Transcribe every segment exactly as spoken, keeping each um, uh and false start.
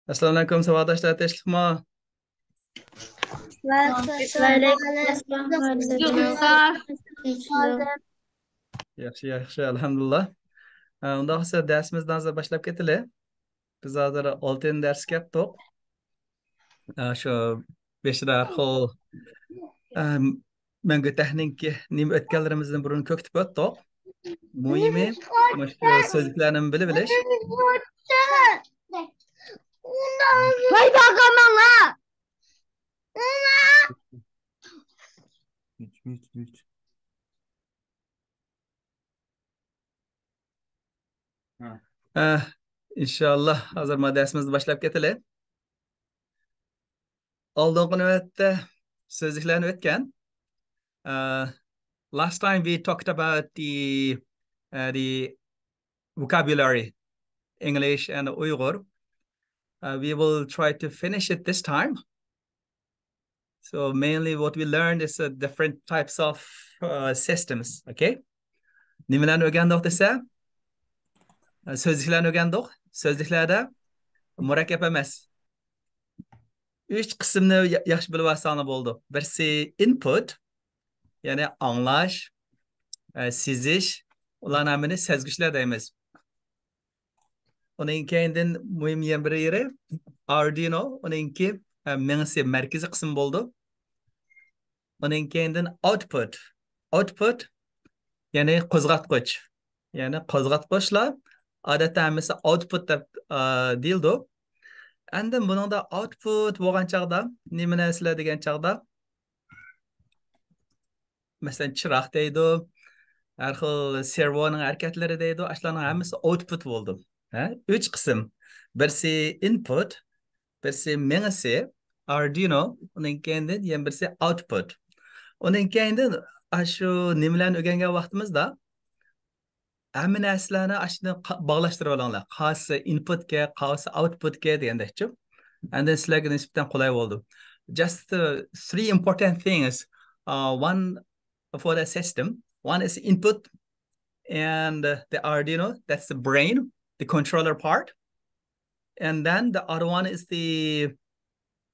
ئەسسالامۇئەلەيكۇم، ساۋاقداشلار، تىنچلىقمۇ؟ ۋەئەلەيكۇم ئەسسالام. ياخشى، ياخشى، ئەلھەمدۇلىللا. ئە، ئۇنداق بولسا دەرسىمىزنى ھازىر باشلاپ كېتىلى. بىز ھازىر ئالتىنچى دەرسكە كەپتۇق. ئە، شۇ بېشىدا ھەر خىل، ئە، مەڭگۈ تەھنىڭكى نېمە ئۆتكەنلىرىمىزنى بۇرۇن كۆكتۈپ ئۆتتۇق. مۇھىمى، مۇشۇ سۆزلۈكلەرنى بىلىۋېلىش. ۋاي باغاماڭا. ئە، ئىنشاللا، ھازىر ما دەرسىمىزنى باشلاپ كېتىلى. ئالدىنقى نۆۋەتتە سۆزلۈكلەرنى ئۆتكەن. ئە، last time we talked about the, uh, the vocabulary, English and Uyghur. Uh, we will try to finish it this time. So mainly what we learned is, uh, different types of, uh, systems, okay? نېمىلەرنى ئۆگەندۇق دېسە، ئە، سۆزلۈكلەرنى ئۆگەندۇق. سۆزلۈكلەردە مۇرەككەپ ئەمەس. ئۈچ قىسىمنى يا-، ياخشى بىلىۋالساڭلار بولىدۇ. بىرسى input، يەنى ئاڭلاش، ئە، سېزىش، ئۇلارنىڭ ھەممىنى سەزگۈچلەر دەيمىز. ئۇنىڭ كەينىدىن مۇھىم يەنە بىر يېرى Arduino، ئۇنىڭكى، ئە، مېڭىسى، مەركىزىي قىسمى بولىدۇ. ئۇنىڭ كەينىدىن output. Output، يەنى قوزغاتقۇچ. يەنى قوزغاتقۇچلار ئادەتتە ھەممىسى output دەپ، ئا، دېيىلىدۇ. ئاندىن بۇنىڭدا output بولغان چاغدا نېمە نەرسىلەر دېگەن چاغدا، مەسىلەن، چىراغ دەيدۇ، ھەر خىل سېرۋونىڭ ھەرىكەتلىرى دەيدۇ، ئاشۇلارنىڭ ھەممىسى output بولىدۇ. ھە؟ ئۈچ قىسىم. بىرسى input، بىرسى مېڭىسى، Arduino، ئۇنىڭ كەينىدىن يەنە بىرسى output. ئۇنىڭ كەينىدىن ئاشۇ نېمىلەرنى ئۆگەنگەن ۋاقتىمىزدا ھەممە نەرسىلەرنى ئاشۇنداق قا-، باغلاشتۇرۇۋالىڭلار. قايسى inputكە، قايسى outputكە دېگەندەكچۇ. ئاندىن سىلەرگە نىسبەتەن قولاي بولىدۇ. Just, uh, three important things. Uh, one for the system. One is input and, uh, the Arduino, that's the brain, the controller part. And then the other one is the,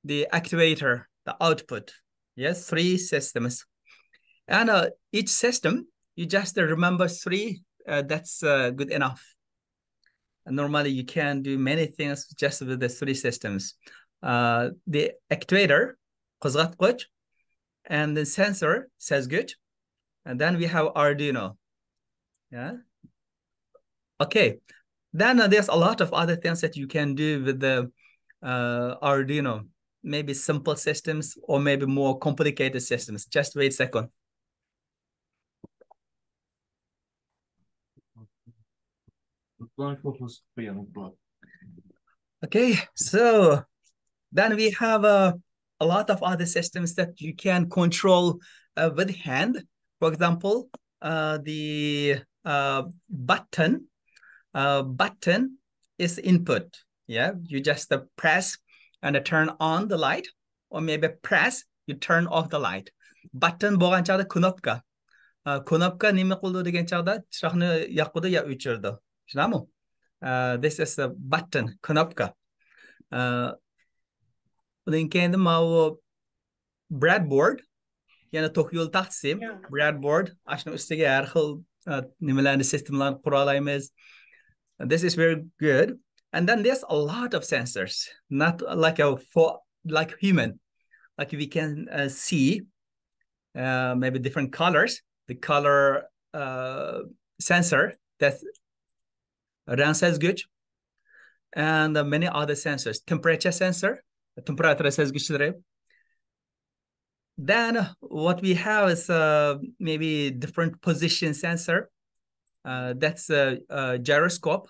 the actuator, the output. Yes, three systems. And, uh, each system, you just remember three, uh, that's, uh, good enough. Normally, you can do many things just with the three systems. Uh, the actuator, قوزغاتقۇچ, and the sensor, سەزگۈچ, and then we have Arduino. Yeah. Okay. Then, uh, there's a lot of other things that you can do with the, uh, Arduino. Maybe simple systems or maybe more complicated systems. Just wait a second. Okay, so then we have, uh, a lot of other systems that you can control, uh, with hand. For example, uh, the, uh, button. Uh, button is input. Yeah, you just, uh, press and turn on the light, or maybe press, you turn off the light. Button بولغان چاغدا كنوپكا. ئا، كۇنۇپكا نېمە قىلىدۇ دېگەن چاغدا، چىراغنى ياقىدۇ يا ئۆچۈرىدۇ. شۇنداقمۇ؟ ئا، this is a button، كۇنۇپكا. ئا، ئۇنىڭ كەينىدە ماۋۇ breadboard، يەنى توك يول تاختىسى، breadboard، ئاشۇنىڭ ئۈستىگە ھەر خىل، ئا، نېمىلەرنى، سىستېمىلارنى قۇرالايمىز. This is very good. And then there's a lot of sensors, not like a for, like human. Like we can, uh, see, uh, maybe different colors, the color, uh, sensor, that's رەڭ سەزگۈچ, and many other sensors, temperature sensor, تېمپېراتۇرا سەزگۈچلىرى. Then what we have is, uh, maybe different position sensor. Uh, that's a, a gyroscope,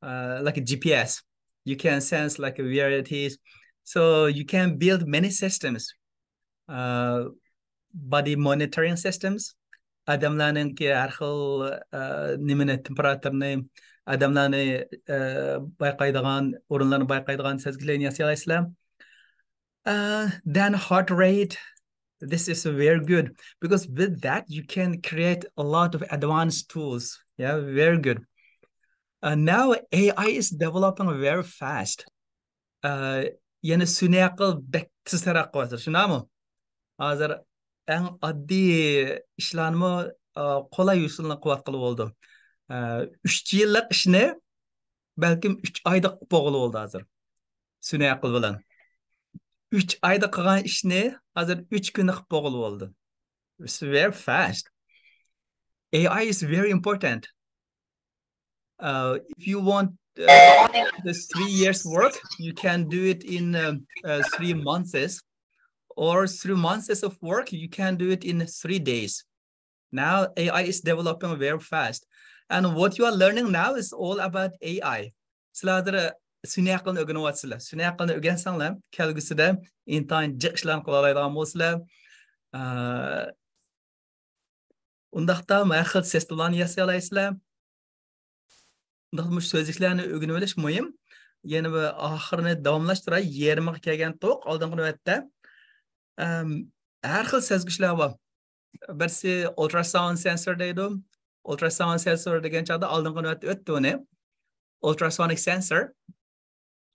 uh, like a G P S. You can sense like where it is. So you can build many systems. Uh, body monitoring systems. ئادەملەرنىڭكى ھەر خىل، ئە، نېمىنى، تېمپېراتۇرىنى، ئادەملەرنى، ئە، بايقايدىغان، ئورۇنلارنى بايقايدىغان سەزگۈچلەرنى ياسىيالايسىلەر. ئە، then heart rate. This is very good because with that you can create a lot of advanced tools. Yeah, very good. Uh, now A I is developing very fast. ئە، يەنە سۈنئىي ئەقىل بەك تېز تەرەققىي قىلىۋاتىدۇ، شۇنداقمۇ؟ ھازىر ئەڭ ئاددىي ئىشلارنىمۇ، ئە، قولاي ئۇسۇلنى قىلىۋاتقىلى بولىدۇ. ئە، ئۈچ يىللىق ئىشنى بەلكىم ئۈچ ئايدا قىلىپ بولغىلى بولىدۇ ھازىر، سۈنئىي ئەقىل بىلەن. ئۈچ ئايدا قىلغان ئىشنى ھازىر ئۈچ كۈندە قىلىپ بولغىلى بولىدۇ. It's very fast. A I is very important. Uh, if you want, uh, this three years work, you can do it in, um, uh, three months, or three months of work, you can do it in three days. Now A I is developing very fast. And what you are learning now is all about A I. سىلەر ھازىر سۈنئىي ئەقىلنى ئۆگىنىۋاتىسىلەر. سۈنئىي ئەقىلنى ئۆگەنسەڭلار، كەلگۈسىدە ئىنتايىن جىق ئىشلارنى قىلالايدىغان بولىسىلەر. ئە، ئۇنداقتا ھەر خىل سىستېمىلارنى ياسىيالايسىلەر. ئۇنداقتا مۇشۇ سۆزلۈكلەرنى ئۆگىنىۋېلىش مۇھىم. يەنە بىر ئاخىرىنى داۋاملاشتۇراي. يېرىمىغا كەلگەنتۇق ئالدىنقى نۆۋەتتە. ئەم، ھەر خىل سەزگۈچلەر بار. بىرسى ئۇلتراساۋۇند سېنسور دەيدۇ. ئۇلتراساۋۇند سېنسور دېگەن چاغدا ئالدىنقى نۆۋەتتە ئۆتتى ئۇنى. ئۇلتراسونىك سېنسور.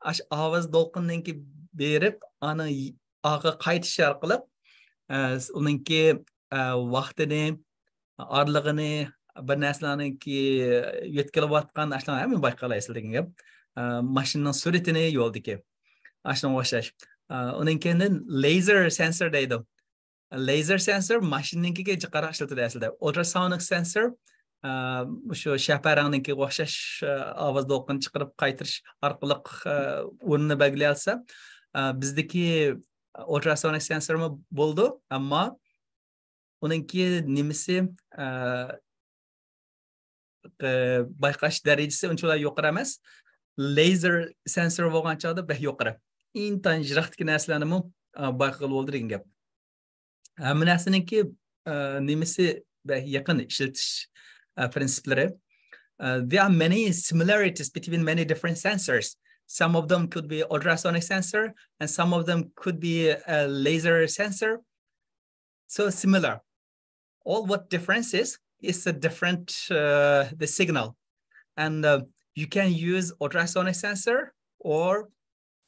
ئاشۇ ئاۋاز دولقۇنىنىڭكى بېرىپ، ئانا ئارقىغا قايتىشى ئارقىلىق، ئە، ئۇنىڭكى، ئە، ۋاقتىنى، ئارىلىقىنى، بىر نەرسىلەرنىڭكى يۆتكىلىۋاتقان ئاشۇلارنى ھەممىنى بايقالايسىز دېگەن گەپ. ئە، ماشىنىنىڭ سۈرئىتىنى يولدىكى. ئاشۇنىڭغا ئوخشاش. ئە، ئۇنىڭ كەينىدىن لېزېر سېنسور دەيدۇ. لېزېر سېنسور ماشىنىنىڭكىگە جىقراق ئىشلىتىلىدۇ ئەسلىدە. ئۇلتراسونىك سېنسور، ئە، شۇ شەپەرەڭنىڭكىگە ئوخشاش، ئە، ئاۋاز دولقۇنى چىقىرىپ قايتۇرۇش ئارقىلىق، ئە، ئورنىنى بەلگىلىيەلىسە، ئە، بىزدىكى ئۇلتراسونىك سېنسورمۇ بولىدۇ، ئەمما ئۇنىڭكى نېمىسى، ئە، ئە، بايقاش دەرىجىسى ئۇنچىۋالا يۇقىرى ئەمەس. لېزېر سېنسور بولغان چاغدا بەك يۇقىرى. ئىنتايىن يىراقتىكى نەرسىلەرنىمۇ، ئە، بايقىغىلى بولىدۇ دېگەن گەپ. ھەممە نەرسىنىڭكى، ئە، نېمىسى بەك يېقىن ئىشلىتىش، ئە، پرىنسىپلىرى. Uh, there are many similarities between many different sensors. Some of them could be ultrasonic sensor, and some of them could be a laser sensor. So similar. All what difference is, is a different, uh, the signal. And, uh, you can use ultrasonic sensor or,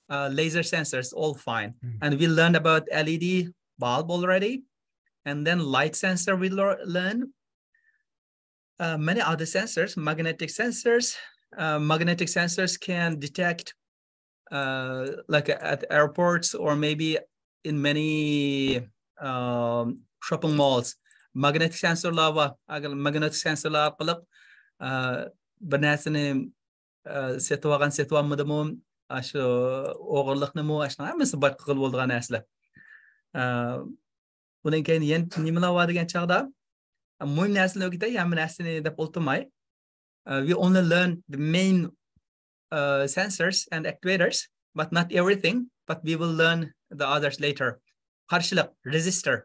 uh, laser sensors, all fine. And we learned about L E D bulb already. And then light sensor we lear- learned. Uh, many other sensors, magnetic sensors. Uh, magnetic sensors can detect, uh, like at airports or maybe in many, um, shopping malls. Magnetic sensorlar var. Magnetic sensorlar arqalıq, uh, bir narsani, uh, setup alğan, setup almadımu, aşı oğurluqnımı, aşının hemmesi bayqıqıl olduğan narsalar. Uh, Bundan keyin yana nimalar bor degan chog'da, muhim narsani o'rgatay, hamma narsani deb o'tirmay. Uh, we only learn the main, uh, sensors and actuators, but not everything, but we will learn the others later. Qarshilik, resistor.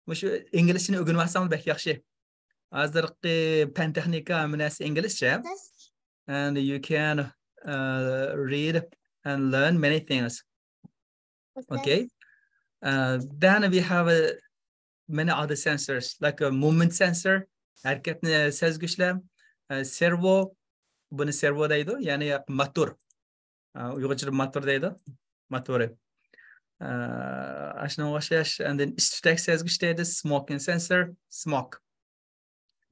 Mushu inglizchani o'rganib olsangiz bek yaxshi. Hozirgi fan texnika hamma narsa inglizcha. And you can, uh, read and learn many things. Okay. Uh, then we have, uh, many other sensors, like a movement sensor, harakatni sezgichlar, uh, servo, buni servo deydi, ya'ni motor. Uh, uyg'urchada motor deydi, motori. Uh, ashunga o'xshash, and then ish tutak sezgich deydi, smoking sensor, smoke.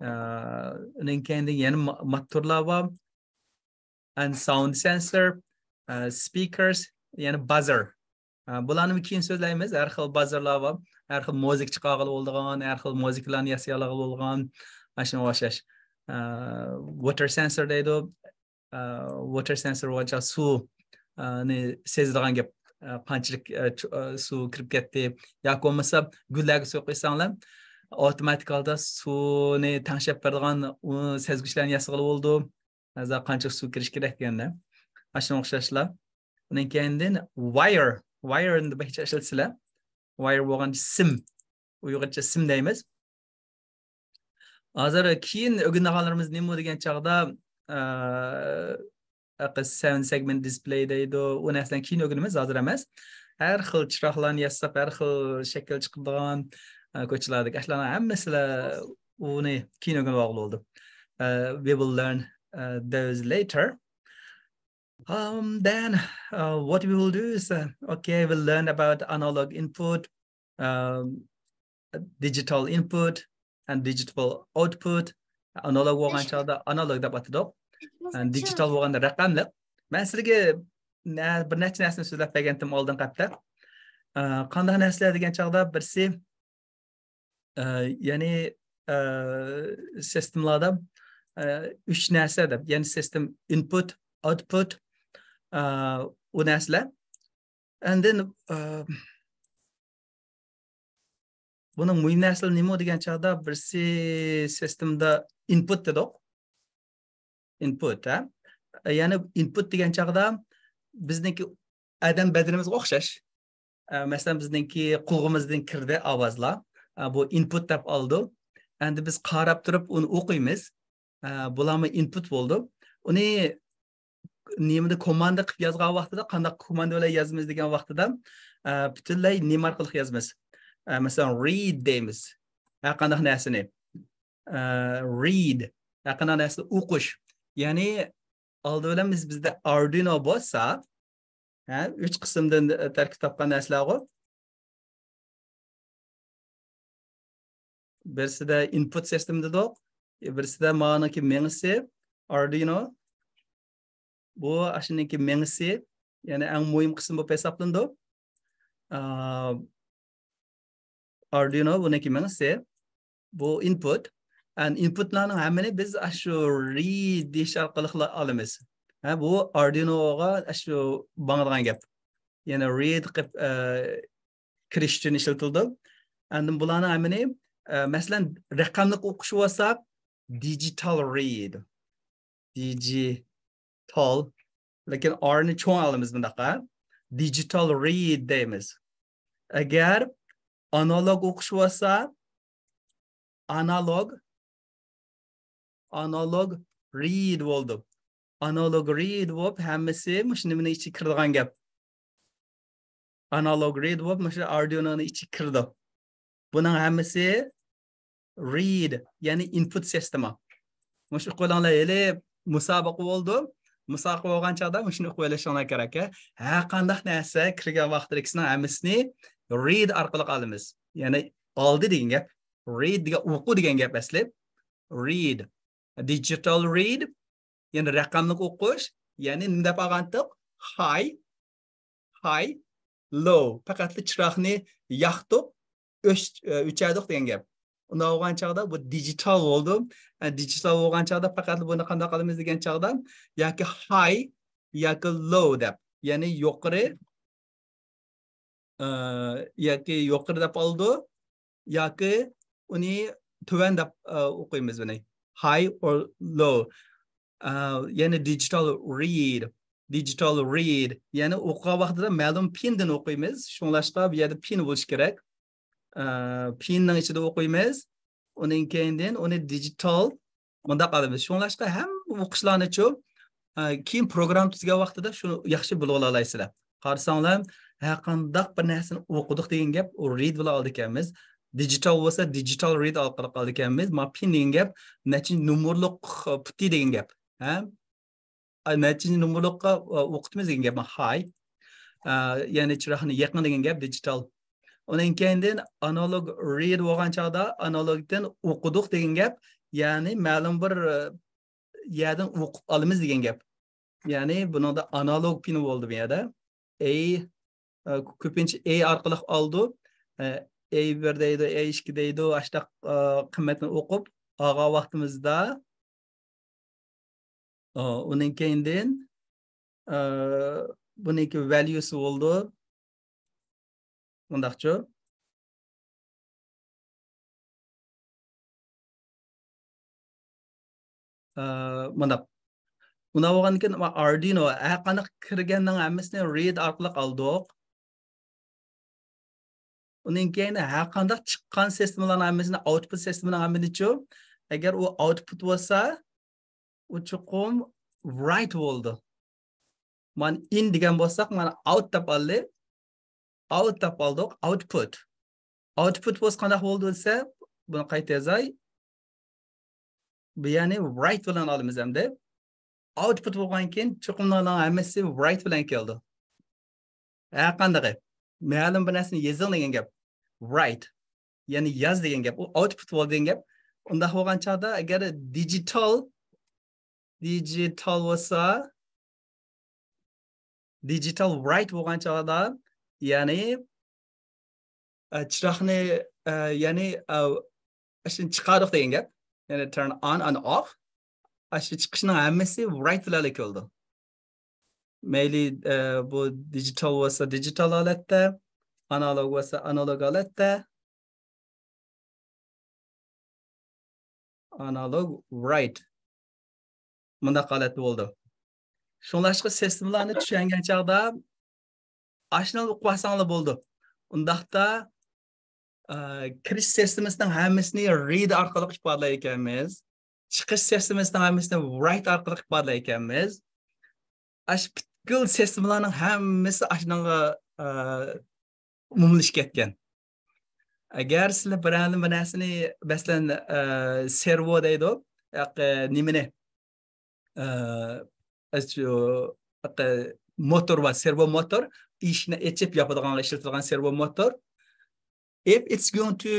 Uh, uning keyin yana ma- motorlar bor. And sound sensor, uh, speakers, yana buzzer. Uh, bularni keyin so'zlaymiz. Har xil buzzerlar bor. Har xil muzika chiqarg'ili bo'ladigan, har xil muzikalarni yasayolag'ili bo'lgan, mana shunga o'xshash. Uh, water sensor deydi. Uh, water sensor bo'yicha suv, uh, ni sezadigan gap. Uh, qanchalik, uh, chu- uh, suv kirib ketdi yoki bo'lmasa gullarga suv quysanglar, avtomatik holda suvni tangshab beradigan u sezgichlarni yasag'ili bo'ldi. Hozir qancha suv kirish kerak deganda. Mana shunga o'xshashlar. Undan keyin wire, wire endi barcha ishlatasizlar. Wire bo'lgan sim. Uyg'urcha sim deymiz. Hozir keyin o'rganadiganlarimiz nima degan chog'da, uh, seven segment display deydi. U narsani keyin o'rganamiz, hozir emas. Har xil chiroqlarni yasab, har xil shakl chiqadigan, uh, ko'chalardagi ashulalarning hammasi uni keyin o'rganib olg'ili bo'ldi. Uh, we will learn, uh, those later. Um, then uh, what we will do is, uh, okay, we'll learn about analog input, um, digital input, and digital output. Analog بولغان چاغدا ئانالوگ دەپ ئاتىدۇق. And digital بولغاندا رەقەملىك. مەن سىزگە نە- بىر نەچچە نەرسىنى سۆزلەپ بەرگەنتىم ئالدىنقى ھەپتە. ئە، قانداق نەرسىلەر دېگەن چاغدا بىرسى، ئە، يەنى، ئە، سىستېملاردا، ئە، ئۈچ نەرسە دەپ، يەنى سىستېم، ئىنپۇت، ئاۋتپۇت، ئە، ئۇ نەرسىلەر. And then ئە، بۇنىڭ مۇھىم نەرسىلىرى نېمە دېگەن چاغدا، بىرسى سىستېمدا ئىنپۇت دېدۇق. ئىنپۇت، ھە؟ يەنى ئىنپۇت دېگەن چاغدا بىزنىڭكى ئادەم بەدىنىمىزگە ئوخشاش. ئە، مەسىلەن، بىزنىڭكى قۇلىقىمىزدىن كىردى ئاۋازلار. ئە، بۇ ئىنپۇت دەپ ئالىدۇ. ئەمدى بىز قاراپ تۇرۇپ ئۇنى ئوقۇيمىز. ئە، بۇلارمۇ ئىنپۇت بولىدۇ. ئۇنى نېمىدە كوماندا قىلىپ يازغان ۋاقتىدا، قانداق كوماندا بىلەن يازىمىز دېگەن ۋاقتىدا، ئە، پۈتۈنلەي نېمە ئارقىلىق يازىمىز؟ ئە، مەسىلەن، رىد دەيمىز. ھەر قانداق نەرسىنى. ئە، رىد. ھەر قانداق نەرسىنى ئوقۇش. يەنى ئالدى بىلەن بىز، بىزدە ئاردۇينو بولسا، ھە، ئۈچ قىسىمدىن تەركىب تاپقان نەرسىلەرغۇ. بىرسىدە ئىنپۇت سىستېم دېدۇق. بىرسىدە مانىڭكى مېڭىسى، ئاردۇينو. بۇ ئاشۇنىڭكى مېڭىسى، يەنى ئەڭ مۇھىم قىسىم بولۇپ ھېسابلىنىدۇ. ئا، ئاردۇينو بۇنىڭكى مېڭىسى. بۇ ئىنپۇت. ئەن ئىنپۇتلارنىڭ ھەممىنى بىز ئاشۇ رىد دېيىش ئارقىلىقلا ئالىمىز. ھە، بۇ ئاردۇينوغا ئاشۇ ماڭىدىغان گەپ. يەنى رىد قىلىپ، ئە، كىرىش ئۈچۈن ئىشلىتىلىدۇ. ئاندىن بۇلارنىڭ ھەممىنى، ئە، مەسىلەن، رەقەملىك ئوقۇش بولسا، دىجىتال رىد. دىجىتال. لېكىن ئارنى چوڭ ئالىمىز بۇنداققا. دىجىتال رىد دەيمىز. ئەگەر ئانالوگ ئوقۇش بولسا، ئانالوگ، ئانالوگ رىد بولدى. ئانالوگ رىد بولۇپ، ھەممىسى مۇشۇ نېمىنىڭ ئىچىگە كىرىدىغان گەپ. ئانالوگ رىد بولۇپ، مۇشۇ ئاردۇينونىڭ ئىچىگە كىرىدۇ. بۇنىڭ ھەممىسى رىد، يەنى ئىنپۇت سىستېما. مۇشۇ قولۇڭلار ھېلى مۇسابىقە بولدى. مۇسابىقە بولغان چاغدا مۇشۇنى ئوقۇپ ئېلىشىڭلار كېرەك. ھەر قانداق نەرسە كىرگەن ۋاقىتلىرىكىسىنىڭ ھەممىسىنى رىد ئارقىلىق ئالىمىز. يەنى ئالدى دېگەن گەپ. رىد دېگەن ئوقۇ دېگەن گەپ ئەسلى. رىد. دىجىتال رىد. يەنى رەقەملىك ئوقۇش. يەنى نېمە دەپ ئالغانتۇق؟ ھاي، ھاي، لو. پەقەتلا چىراغنى ياقتۇق، ئۆچ-، ئۆچەردۇق دېگەن گەپ. ئۇنداق بولغان چاغدا بۇ دىجىتال بولدى. ئە، دىجىتال بولغان چاغدا پەقەتلا بۇنى قانداق قىلىمىز دېگەن چاغدا ياكى ھاي، ياكى لو دەپ. يەنى يۇقىرى، ئە، ياكى يۇقىرى دەپ ئالىدۇ، ياكى ئۇنى تۆۋەن دەپ، ئە، ئوقۇيمىز بۇنى. High or low. ئە، يەنى دىجىتال رىد. دىجىتال رىد. يەنى ئوقۇغان ۋاقتىدا مەلۇم پىندىن ئوقۇيمىز. شۇڭلاشقا بۇ يەردە پىن بولۇشى كېرەك. ئە، پىننىڭ ئىچىدە ئوقۇيمىز. ئۇنىڭ كەينىدىن ئۇنى دىجىتال مۇنداق ئالىمىز. شۇڭلاشقا ھەممە ئوقۇشلارنىچۇ، ئە، كېيىن پروگرامما تۈزگەن ۋاقتىدا شۇنى ياخشى بىلىۋالالايسىلەر. قارىساڭلار، ھەر قانداق بىر نەرسىنى ئوقۇدۇق دېگەن گەپ، ئۇ رىد بىلەن ئالىدىكەنمىز. دىجىتال بولسا، دىجىتال رىد ئارقىلىق ئالىدىكەنمىز. ما پىن دېگەن گەپ، نەچچە نومۇرلۇق پۇتى دېگەن گەپ. ھە؟ ئاي، نەچچىنچى نومۇرلۇققا، ئا، ئوقۇتىمىز دېگەن گەپ، ھاي. ئا، يەنى چىراغنى يېقىڭ دېگەن گەپ، دىجىتال. ئۇنىڭ كەينىدىن ئانالوگ رىد بولغان چاغدا ئانالوگدىن ئوقۇدۇق دېگەن گەپ، يەنى مەلۇم بىر، ئا، يەردىن ئوقۇپ ئالىمىز دېگەن گەپ. يەنى بۇنىڭدا ئانالوگ پىن بولدى بۇ يەردە. ئەي، ئا، كۆپىنچە ئەي ئارقىلىق ئالىدۇ. ئا، ئەي بىر دەيدۇ، ئەي ئىككى دەيدۇ، ئاشۇنداق، ئا، قىممەتنى ئوقۇپ ئالغان ۋاقتىمىزدا، ئۇنىڭ كەينىدىن، ئە، بۇنىڭكى ۋەليۇسى بولىدۇ. مۇنداقچۇ؟ ئە، مۇنداق. ئۇنداق بولغاندىكىن، ئاردۇينو ھەر قانداق كىرگەننىڭ ھەممىسىنى رىد ئارقىلىق ئالدۇق. ئۇنىڭ كەينى ھەر قانداق چىققان سىستېمىلارنىڭ ھەممىسىنى، ئاۋتپۇت سىستېمىنىڭ ھەممىسىنىچۇ، ئەگەر ئۇ ئاۋتپۇت بولسا، ئۇ چوقۇم رايت بولىدۇ. مانا ئىن دېگەن بولساق، مانا ئاۋت دەپ ئالدى. ئاۋت دەپ ئالدۇق، ئاۋتپۇت. ئاۋتپۇت بولسا قانداق بولىدۇ دېسە، بۇنى قايتا يازاي. بۇ يەنى رايت بىلەن ئالىمىز ئەمدى. ئاۋتپۇت بولغان كېيىن چوقۇم ئۇلارنىڭ ھەممىسى رايت بىلەن كېلىدۇ. ھەرقاندىقى مەلۇم بىر نەرسىنى يېزىڭ دېگەن گەپ، رايت، يەنى ياز دېگەن گەپ. ئۇ ئاۋتپۇت بولدى دېگەن گەپ. ئۇنداق بولغان چاغدا ئەگەر دىجىتال، دىجىتال بولسا، دىجىتال رايت بولغان چاغدا، يەنى ئە، چىراغنى، ئە، يەنى، ئە، ئاشۇنى چىقاردۇق دېگەن گەپ. يەنى turn on and off. ئاشۇ چىقىشنىڭ ھەممىسى رايت بىلەن كېلىدۇ. مەيلى، ئە، بۇ دىجىتال بولسا دىجىتال ھالەتتە، ئانالوگ بولسا ئانالوگ ھالەتتە. ئانالوگ رايت. مۇنداق ھالەتتە بولىدۇ. شۇڭلاشقا سىستېمىلارنى چۈشەنگەن چاغدا ئاشۇنى ئوقۇۋالساڭلار بولىدۇ. ئۇنداقتا، ئە، كىرىش سىستېمىسىنىڭ ھەممىسىنى رىد ئارقىلىق ئىپادىلەيدىكەنمىز. چىقىش سىستېمىسىنىڭ ھەممىسىنى رايت ئارقىلىق ئىپادىلەيدىكەنمىز. ئاشۇ پۈتكۈل سىستېمىلارنىڭ ھەممىسى ئاشۇنىڭغا، ئە، ئومۇملىشىپ كەتكەن. ئەگەر سىلەر بىرەر بىر نەرسىنى، مەسىلەن، ئە، سېرۋو دەيدۇ، ياقى نېمىنى، ئە، شۇ، ياقى موتور بار، سېرۋو موتور، ئىشىكنى ئېچىپ ياپىدىغانغا ئىشلىتىدىغان سېرۋو موتور. If it's going to,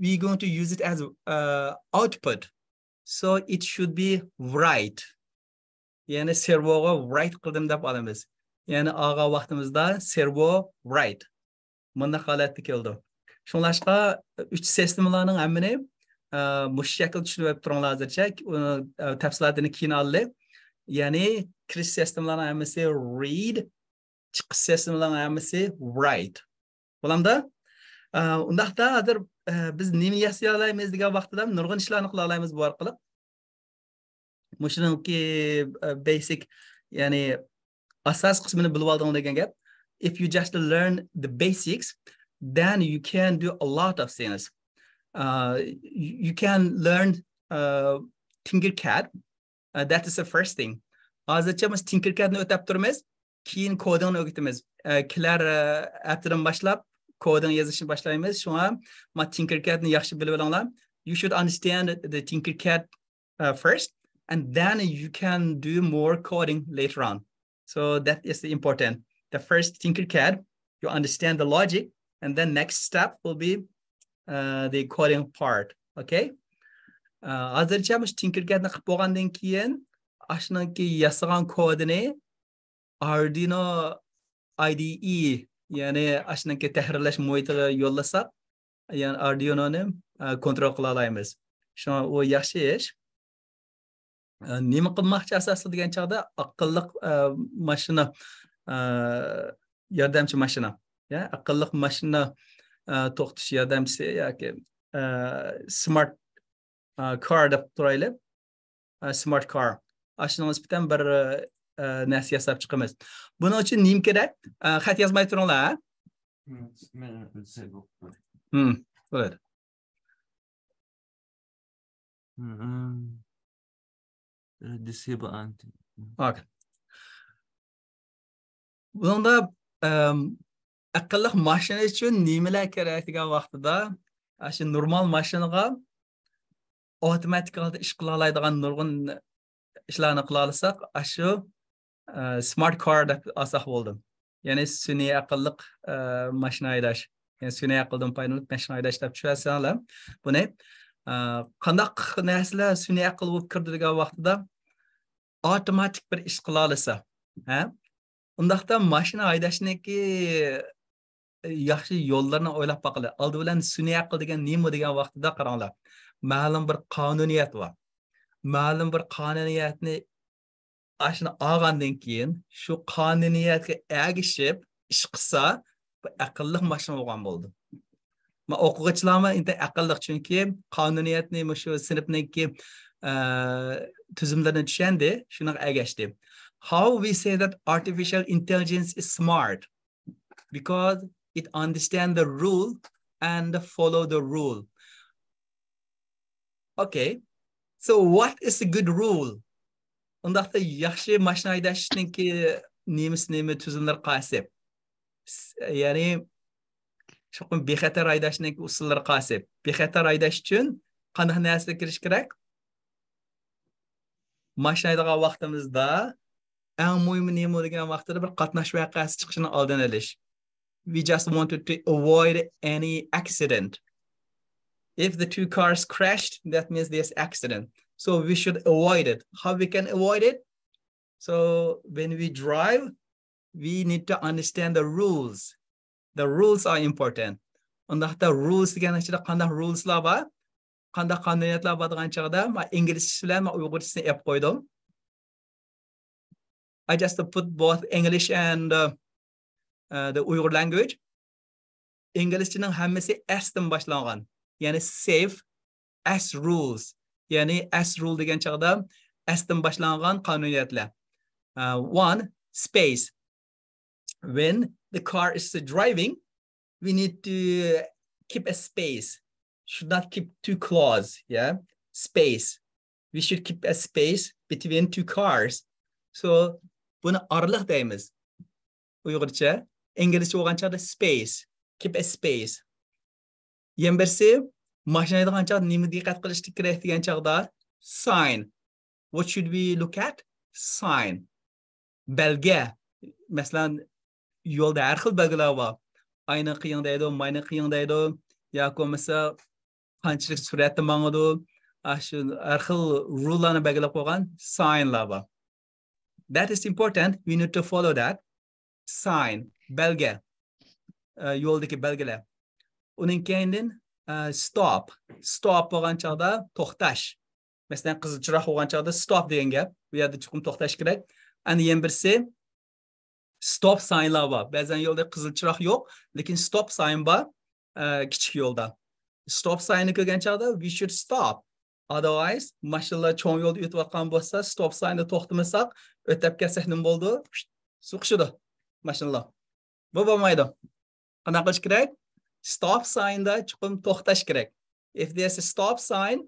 we going to use it as, uh, output, so it should be right. يەنى سېرۋوغا رايت قىلدىم دەپ ئالىمىز. يەنى ئالغان ۋاقتىمىزدا سېرۋو رايت. مۇنداق ھالەتتە كېلىدۇ. شۇڭلاشقا ئۈچ سىستېمىلارنىڭ ھەممىنى، ئە، مۇشۇ شەكىلدە چۈشىنىپ تۇرۇڭلار ھازىرچە. ئۇنى، ئە، تەپسىلاتىنى كېيىن ئالىلى. يەنى كىرىش سىستېمىلارنىڭ ھەممىسى رىد، چىقىش سىستېمىلارنىڭ ھەممىسى رايت. بولامدا؟ ئە، ئۇنداقتا ھازىر، ئە، بىز نېمە ياسىيالايمىز دېگەن ۋاقتىدا نۇرغۇن ئىشلارنى قىلالايمىز بۇ ئارقىلىق. مۇشۇنىڭكى، ئە، بەيسىك، يەنى ئاساس قىسمىنى بىلىۋالدىڭ دېگەن گەپ. If you just learn the basics, then you can do a lot of things. Uh, you, you can learn, uh, Tinkercad. Uh, that is the first thing. ھازىرچە بىز تىنكېركادنى ئۆتەپ تۇرىمىز. كېيىن كودىڭنى ئۆگىتىمىز. ئە، كېلەر، ئە، ھەپتىدىن باشلاپ كودىڭ يېزىشنى باشلايمىز. شۇڭا ما تىنكېركادنى ياخشى بىلىۋېلىڭلار. You should understand the Tinkercad, uh, first, and then you can do more coding later on. So that is the important. The first Tinkercad, you understand the logic, and then next step will be, uh, the coding part. Okay? ئە، ھازىرچە مۇشۇ تىنكېركادنى قىلىپ بولغاندىن كېيىن، ئاشۇنىڭكى ياسىغان كودىنى Arduino I D E، يەنى ئاشۇنىڭكى تەھرىرلەش مۇھىتىغا يوللىساق، يەنى ئاردۇينونى، ئە، كونترول قىلالايمىز. شۇڭا ئۇ ياخشى ئىش. ئە، نېمە قىلماقچى ئاساسلىق دېگەن چاغدا ئەقىللىق، ئە، ماشىنا، ئە، ياردەمچى ماشىنا. يا، ئەقىللىق ماشىنا، ئە، توختىتىش ياردەمچىسى ياكى، ئە، سمارت، ئە، كار دەپ تۇرايلى. ئە، سمارت كار. ئاشۇنىڭغا نىسبەتەن بىر، ئە، نەرسە ياساپ چىقىمىز. بۇنىڭ ئۈچۈن نېمە كېرەك؟ ئە، خەت يازماي تۇرۇڭلار، ھە؟ Hmm, disable. Hmm, good. Hmm. Uh, disable and Okay. بۇنىڭدا، ئەم، ئەقىللىق ماشىنا ئۈچۈن نېمىلەر كېرەك دېگەن ۋاقتىدا، ئاشۇ نورمال ماشىنىغا ئاپتوماتىك ھالدا ئىش قىلالايدىغان نۇرغۇن ئىشلارنى قىلالىساق، ئاشۇ، ئە، سمارت كار دەپ ئالساق بولدى. يەنى سۈنئىي ئەقىللىق، ئە، ماشىنا ھەيدەش. يەنى سۈنئىي ئەقىلدىن پايدىلىنىپ ماشىنا ھەيدەش دەپ چۈشەنسەڭلار بۇنى. ئە، قانداق نەرسىلەر سۈنئىي ئەقىل بولۇپ كىرىدۇ دېگەن ۋاقتىدا، ئاپتوماتىك بىر ئىش قىلالىسا، ھە؟ ئۇنداقتا ماشىنا ھەيدەشنىڭكى ياخشى يوللىرىنى ئويلاپ باقىلى. ئالدى بىلەن سۈنئىي ئەقىل دېگەن نېمە دېگەن ۋاقتىدا قاراڭلار. مەلۇم بىر قانۇنىيەت بار. مەلۇم بىر قانۇنىيەتنى ئاشۇنى ئالغاندىن كېيىن، شۇ قانۇنىيەتكە ئەگىشىپ ئىش قىلسا، بۇ ئەقىللىق ماشىنا بولغان بولىدۇ. ما ئوقۇغۇچىلارمۇ ئىنتايىن ئەقىللىق، چۈنكى قانۇنىيەتنى مۇشۇ سىنىپنىڭكى، ئە، تۈزۈملىرىنى چۈشەندى، شۇنىڭغا ئەگەشتى. How we say that artificial intelligence is smart? Because it understand the rule and follow the rule. Okay. So what is a good rule? ئۇنداقتا ياخشى ماشىنا ھەيدەشنىڭكى نېمىسى، نېمە تۈزۈملىرى قايسى؟ س-، يەنى، چوقۇم بىخەتەر ھەيدەشنىڭكى ئۇسۇللىرى قايسى؟ بىخەتەر ھەيدەش ئۈچۈن قانداق نەرسىلەر كىرىش كېرەك؟ ماشىنا ھەيدىغان ۋاقتىمىزدا ئەڭ مۇھىمى نېمە دېگەن ۋاقتىدا بىر قاتناش ۋەقەسى چىقىشىنىڭ ئالدىنى ئېلىش. We just wanted to avoid any accident. If the two cars crashed, that means there's accident. So we should avoid it. How we can avoid it? So when we drive, we need to understand the rules. The rules are important. ئۇنداقتا rules دېگەن ئىچىدە قانداق rules لار بار؟ قانداق قانۇنىيەتلەر بار دېگەن چاغدا، مەن ئىنگلىزچىسى بىلەن مەن ئۇيغۇرچىسىنى ئېلىپ قويدۇم. I just put both English and uh, uh, the Uyghur language. ئىنگلىزچىنىڭ ھەممىسى S تىن باشلانغان. يەنى safe, S rules. يەنى S rule دېگەن چاغدا S تىن باشلانغان قانۇنىيەتلەر. Uh, one, space. When the car is driving, we need to keep a space. Should not keep too close, yeah? Space. We should keep a space between two cars. So, بۇنى ئارىلىق دەيمىز. ئۇيغۇرچە. ئىنگلىزچە بولغان چاغدا space. Keep a space. يەنە بىرسى، ماشىنا ھەيدىغان چاغدا نېمە دىققەت قىلىش كېرەك دېگەن چاغدا، sign. What should we look at? Sign. بەلگە. مەسىلەن، يولدا ھەر خىل بەلگىلەر بار. ئاينى قىيىڭ دەيدۇ، ماينى قىيىڭ دەيدۇ. ياكى بولمىسا، قانچىلىك سۈرئەتتە ماڭىدۇ. ئاشۇ ھەر خىل رۇللارنى بەلگىلەپ قويغان ساينلار بار. That is important. We need to follow that. Sign. بەلگە. ئە، يولدىكى بەلگىلەر. ئۇنىڭ كەينىدىن، ئە، stop. Stop بولغان چاغدا توختاش. مەسىلەن، قىزىل چىراغ بولغان چاغدا stop دېگەن گەپ. بۇ يەردە چوقۇم توختاش كېرەك. ئەنە يەنە بىرسى stop ساينلار بار. بەزەن يولدا قىزىل چىراغ يوق، لېكىن stop ساين بار، ئە، كىچىك يولدا. Stop سايننى كۆرگەن چاغدا we should stop. Otherwise، ماشىنىلار چوڭ يولدا ئۆتۈۋاتقان بولسا، stop سايندا توختىمىساق، ئۆتۈپ كەتسەك نېمە بولىدۇ؟ سوقۇشىدۇ ماشىنىلار. بۇ بولمايدۇ. قانداق قىلىش كېرەك؟ Stop سايندا چوقۇم توختاش كېرەك. If there's a stop sign,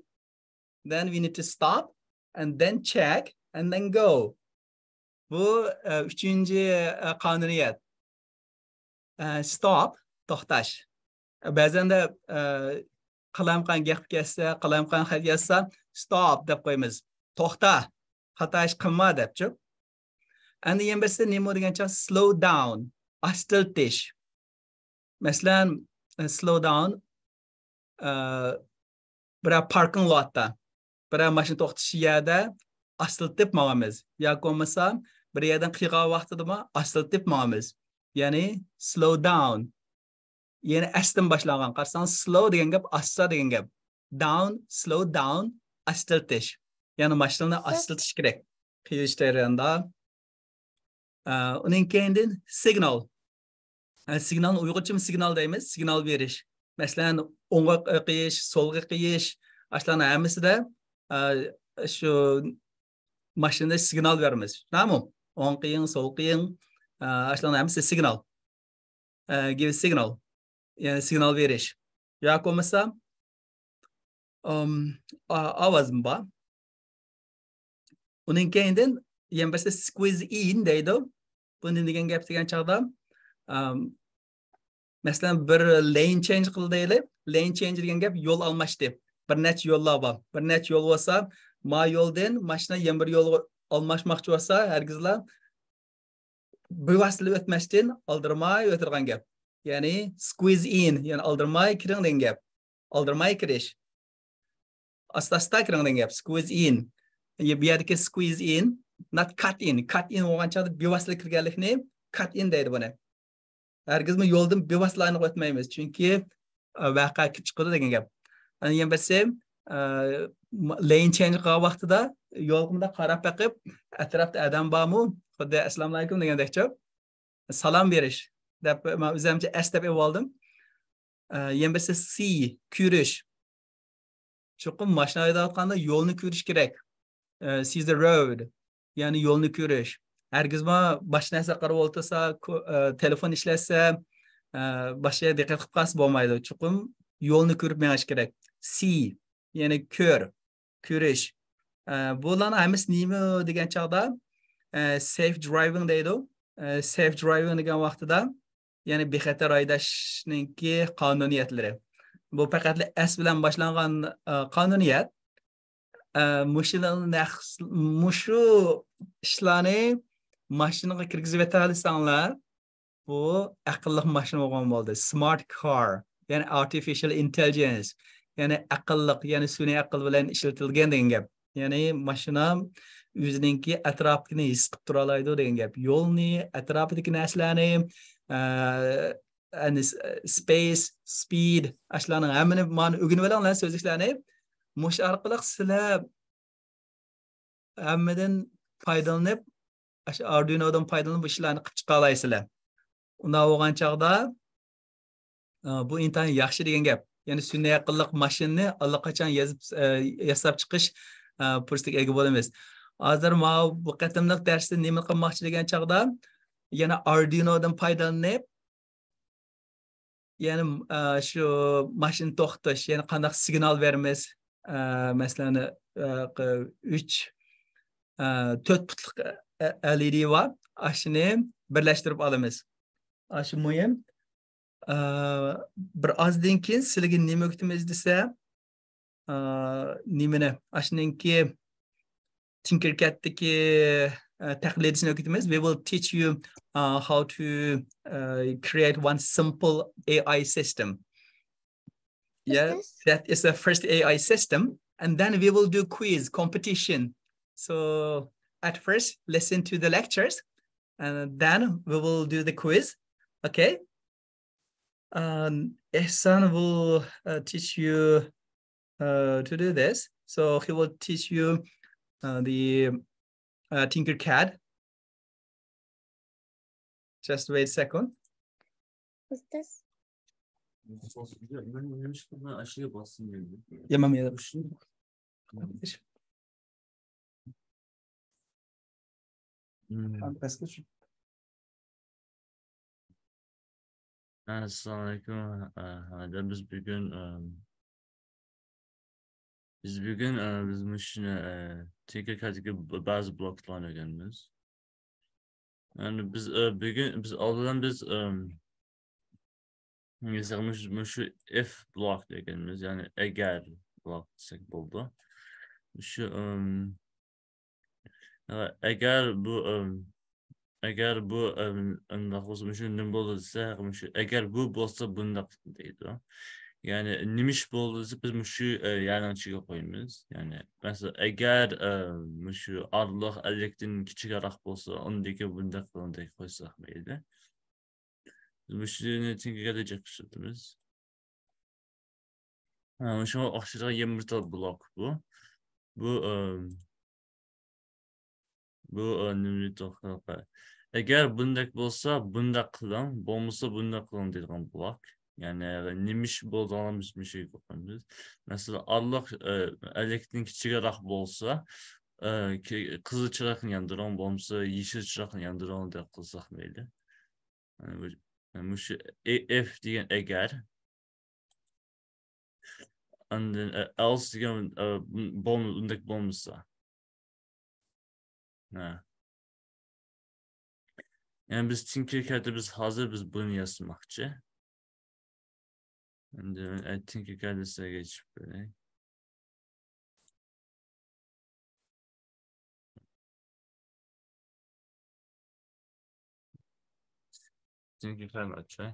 then we need to stop and then check and then go. بۇ، ئە، ئۈچىنچى، ئە، قانۇنىيەت. ئە، stop، توختاش. بەزەندە، ئە، قالايمىقان گەپ كەتسە، قالايمىقان خەت يازسا، stop دەپ قويىمىز. توختا، خاتا ئىش قىلما دەپچۇ. ئەندى يەنە بىرسى نېمە دېگەن چاغ؟ Slow down، ئاستىلىتىش. مەسىلەن، slow down، ئە، بىرەر پاركىنگ لوتتا، بىرەر ماشىنا توختىتىش يەردە ئاستىلىتىپ ماڭىمىز. ياكى بولمىسا، بىر يەردىن قىيغان ۋاقتىدىمۇ ئاستىلىتىپ ماڭىمىز. يەنى slow down. يەنى S تىن باشلانغان. قارىساڭ، slow دېگەن گەپ، ئاستا دېگەن گەپ. Down، slow down، ئاستىلىتىش. يەنى ماشىنىنى ئاستىلىتىش كېرەك. قىيىش جەريانىدا. ئە، ئۇنىڭ كەينىدىن سىگنال. ئە، سىگنالنى ئۇيغۇرچىمۇ سىگنال دەيمىز، سىگنال بېرىش. مەسىلەن، ئوڭغا قىيىش، سولغا قىيىش، ئاشۇلارنىڭ ھەممىسىدە، ئە، شۇ ماشىنىدا سىگنال بېرىمىز. شۇنداقمۇ؟ ئوڭ قىيىڭ، سول قىيىڭ، ئە، ئاشۇلارنىڭ ھەممىسى سىگنال. ئە، give signal. يەنى سىگنال بېرىش. ياكى بولمىسا، ئام، ئا-، ئاۋازمۇ بار. ئۇنىڭ كەينىدىن يەنە بىرسى squeeze in دەيدۇ. بۇ نېمە دېگەن گەپ دېگەن چاغدا، ئام، مەسىلەن، بىر لەين چېنج قىل دەيلى. لەين چېنج دېگەن گەپ يول ئالماشتى. بىر نەچچە يوللار بار. بىر نەچچە يول بولسا، ما يولدىن ماشىنا يەنە بىر يولغا ئالماشماقچى بولسا، ھەرگىزلا بىۋاسىتە ئۆتمەستىن ئالدىرىماي ئۆتىدىغان گەپ. يەنى squeeze in، يەنى ئالدىرىماي كىرىڭ دېگەن گەپ. ئالدىرىماي كىرىش. ئاستا-ئاستا كىرىڭ دېگەن گەپ. Squeeze in. بۇ يەردىكى squeeze in، not cut in. Cut in بولغان چاغدا بىۋاسىتە كىرگەنلىكنى cut in دەيدۇ بۇنى. ھەرگىزمۇ يولدىن بىۋاسىتە ئايلىنىپ ئۆتمەيمىز، چۈنكى، ئە، ۋەقە كېلىپ چىقىدۇ دېگەن گەپ. ئەنە يەنە بىرسى، ئە، لەين چېنج قىلغان ۋاقتىدا يولغا مۇنداق قاراپ بېقىپ، ئەتراپتا ئادەم بارمۇ؟ خۇددى «ئەسسالامۇئەلەيكۇم» دېگەندەكچۇ. سالام بېرىش دەپ، مەن ئۆزۈمچە S دەپ ئېلىۋالدىم. ئە، يەنە بىرسى C، كۆرۈش. چوقۇم ماشىنا ھەيدەۋاتقاندا يولنى كۆرۈش كېرەك. ئە، see the road. يەنى يولنى كۆرۈش. ھەرگىزمۇ باشقا نەرسە قاراپ ئولتۇرسا، كو-، ئە، تېلېفون ئىشلەتسە، ئە، باشقا يەرگە دىققەت قىلىپ قالسا بولمايدۇ. چوقۇم يولنى كۆرۈپ مېڭىش كېرەك. See، يەنى كۆر، كۆرۈش. ئە، بۇلارنىڭ ھەممىسى نېمە دېگەن چاغدا، ئە، safe driving دەيدۇ. ئە، safe driving دېگەن ۋاقتىدا يەنى بىخەتەر ھەيدەشنىڭكى قانۇنىيەتلىرى. بۇ پەقەتلا S بىلەن باشلانغان، ئە، قانۇنىيەت. ئە، مۇشۇلارنى نەق-، مۇشۇ ئىشلارنى ماشىنىغا كىرگۈزۈۋېتەلىسەڭلار، بۇ ئەقىللىق ماشىنا بولغان بولدى. Smart car، يەنى artificial intelligence، يەنى ئەقىللىق، يەنى سۈنئىي ئەقىل بىلەن ئىشلىتىلگەن دېگەن گەپ. يەنى ماشىنا ئۆزىنىڭكى ئەتراپىنى ھېس قىلىپ تۇرالايدۇ دېگەن گەپ. يولنى، ئەتراپىدىكى نەرسىلەرنى، ئە، يەنى س-، space، speed، ئاشۇلارنىڭ ھەممىنى مانا ئۆگىنىۋېلىڭلار سۆزلۈكلەرنى. مۇشۇ ئارقىلىق سىلەر ھەممىدىن پايدىلىنىپ، ئاشۇ ئاردۇينودىن پايدىلىنىپ بۇ ئىشلارنى قىلىپ چىقالايسىلەر. ئۇنداق بولغان چاغدا، ئا، بۇ ئىنتايىن ياخشى دېگەن گەپ. يەنى سۈنئىي ئەقىللىق ماشىنىنى ئاللىقاچان يازىپ، ئە، ياساپ چىقىش، ئە، پۇرسىتىگە ئىگە بولىمىز. ھازىر ماۋۇ بۇ قېتىملىق دەرستە نېمە قىلماقچى دېگەن چاغدا، يەنە ئاردۇينودىن پايدىلىنىپ، يەنى، ئە، شۇ ماشىنا توختىتىش، يەنى قانداق سىگنال بېرىمىز، ئە، مەسىلەن، ئە، ق-، ئۈچ، ئە، تۆت پۇتلۇق، ئە، ئەل ئى دى بار، ئاشۇنى بىرلەشتۈرۈپ ئالىمىز. ئاشۇ مۇھىم. ئە، بىر ئازدىن كېيىن سىلىگە نېمە ئۆگىتىمىز دېسە، ئە، نېمىنى، ئاشۇنىڭكى تىنكىركەدتىكى، ئە، تەقلىدىسىنى ئۆگىتىمىز. We will teach you, uh, how to, uh, create one simple A I system. Yeah, that is the first A I system. And then we will do quiz competition. So at first, listen to the lectures, and then we will do the quiz. Okay? Um, Ihsan will, uh, teach you, uh, to do this. So he will teach you, uh, the, uh, Tinkercad. Just wait a second. What's this? ئەسسالامۇئەلەيكۇم. ئە، ھەدە بىز بۈگۈن، ئە، بىز بۈگۈن، ئە، بىز مۇشۇنى، ئە، تىنكېركەدتىكى بەزى بلوكلارنى ئۆگەنىمىز. يەنى بىز، ئە، بۈگۈن، بىز ئالدىن بىز، ئە، مۇشۇ، مۇشۇ ئىف بلوك دېگىنىمىز، يەنى ئەگەر بلوك دېسەك بولىدۇ. شۇ، ئە، ئەگەر بۇ، ئەم، ئەگەر بۇ، ئەم، ئۇنداق بولسا، مۇشۇ نېمە بولىدۇ دېسە، مۇشۇ ئەگەر بۇ بولسا بۇنداق دەيدۇ. يەنى نېمە ئىش بولىدۇ دېسە، بىز مۇشۇ، ئە، يەرنىڭ ئىچىگە قويىمىز. يەنى مەسىلەن، ئەگەر، ئە، مۇشۇ ئارىلىق ئەللىكتىن كىچىكرەك بولسا، ئۇندىكى بۇنداق قىلىڭ دەپ قويساق مەيلى. بىز مۇشۇنى تىنكېركەدتە جىق ئىشلىتىمىز. ھە، شۇڭا ئوخشايدىغان يەنە بىر تال بلوك بۇ. بۇ، ئەم، بۇ، ئە، نېمە توختاپ، ئەگەر بۇنداق بولسا، بۇنداق قىلىڭ، بولمىسا، بۇنداق قىلىڭ دەيدىغان بلوك. يەنى نېمە ئىش بولىدىغانلىقىنى بىز مۇشۇ يەرگە قويىمىز. مەسىلەن، ئارىلىق، ئە، ئەللىكتىن كىچىكرەك بولسا، ئە، كى-، قىزىل چىراغنى ياندۇرۇڭ، بولمىسا يېشىل چىراغنى ياندۇرۇڭ دەپ قىلساق مەيلى. مۇشۇ، مۇشۇ ئىف دېگەن ئەگەر. ئاندىن، ئە، ئەلس دېگەن، ئە، بولم-، ئۇنداق بولمىسا. ھە. يەنى بىز تىنكېركەدتە بىز ھازىر بىز بۇنى ياسىماقچى. ئەمدى مەن ئەتىڭكى كەلدىسىگە ئېچىپ بېرەي. ئەتىڭكى كەلدى ئاچاي.